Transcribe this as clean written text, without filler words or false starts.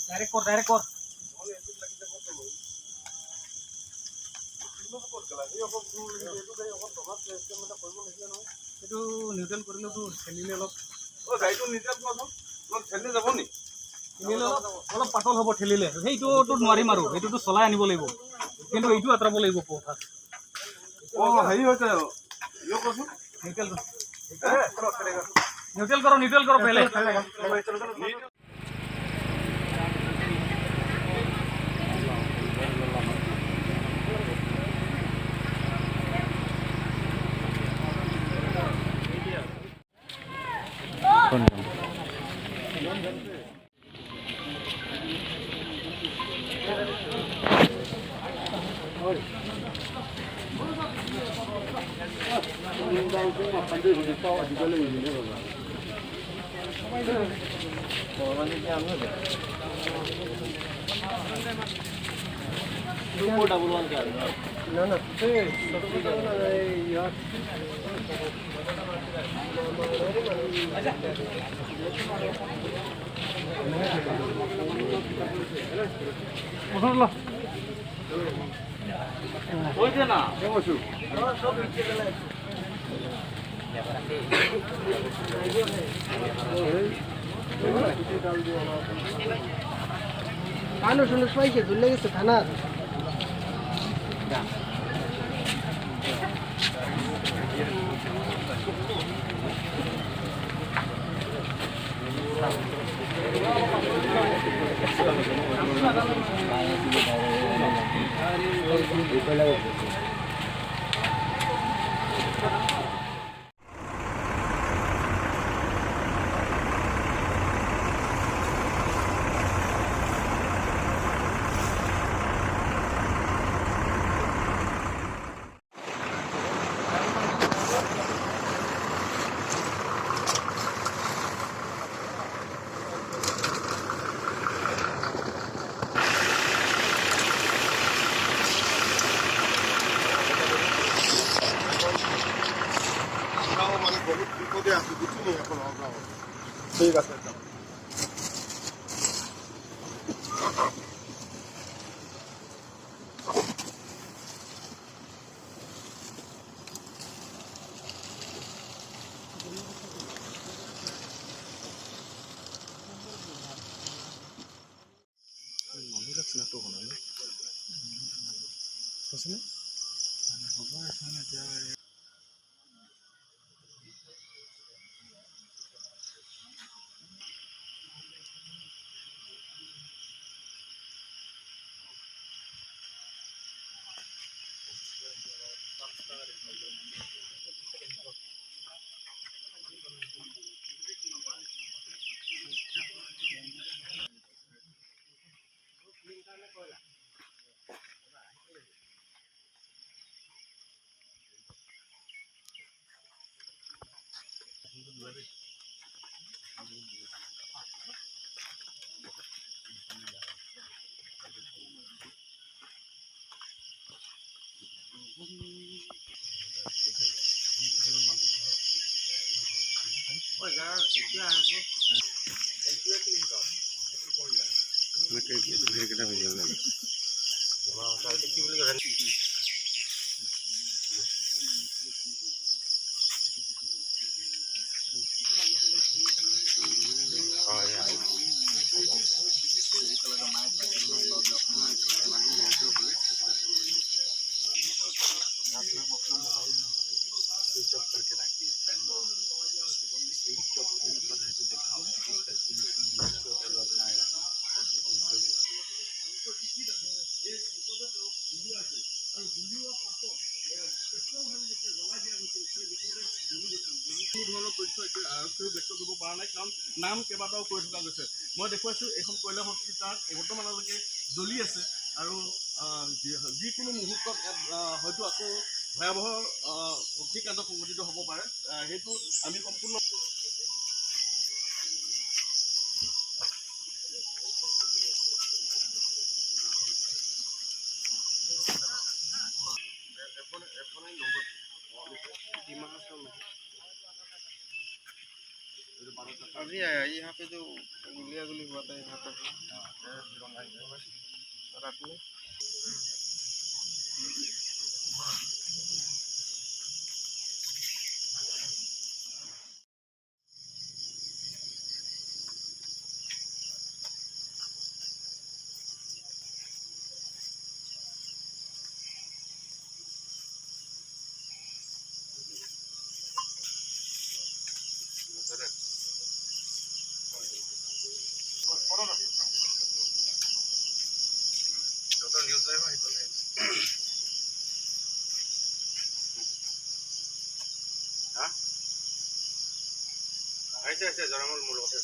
Direct কৰ, direct কৰ। এইটো নিউট্ৰেল কৰিলেতো ঠেলিলে অলপ, গাড়ীটো নিউট্ৰেল কৰাচোন, অলপ ঠেলিলে যাব নি? ঠেলিলে অলপ অলপ পাতল হ'ব ঠেলিলে। সেইটোতো নোৱাৰিম আৰু, সেইটোতো চলাই আনিব লাগিব, কিন্তু এইটো আঁতৰাব লাগিব ফাৰ্ষ্ট। অঁ, হেৰি হৈছে, ইয় কৰচোন। নিউট্ৰেল, নিউট্ৰেল করো, নিউট্রেল করো पहले। মানুষ মানুষ পাইছে, ধুলে গেছে থানার। মানে বহুত বিপদে আছো, কিছু নেই এখন আমরা। ঠিক আছে। কোনো ধৰণৰ তথ্য এতিয়া আৰক্ষীয়েও ব্যক্ত কৰিব পৰা নাই, কাৰণ নাম কেইবাটাও কৈ থকা গৈছে। মই দেখুৱাইছোঁ এইখন কয়লা ভৰ্তি ট্ৰাক বৰ্তমানলৈকে জ্বলি আছে আৰু যিকোনো মুহূৰ্তত ইয়াত হয়তো আকৌ ভয়াৱহ অগ্নিকাণ্ড সংঘটিত হ'ব পাৰে। সেইটো আমি সম্পূৰ্ণ अभी आया यहाँ पे जो गुलिया गुली हुआ था यहाँ पे रात में। আহিছে আহিছে জৰামল মোৰ লগতে।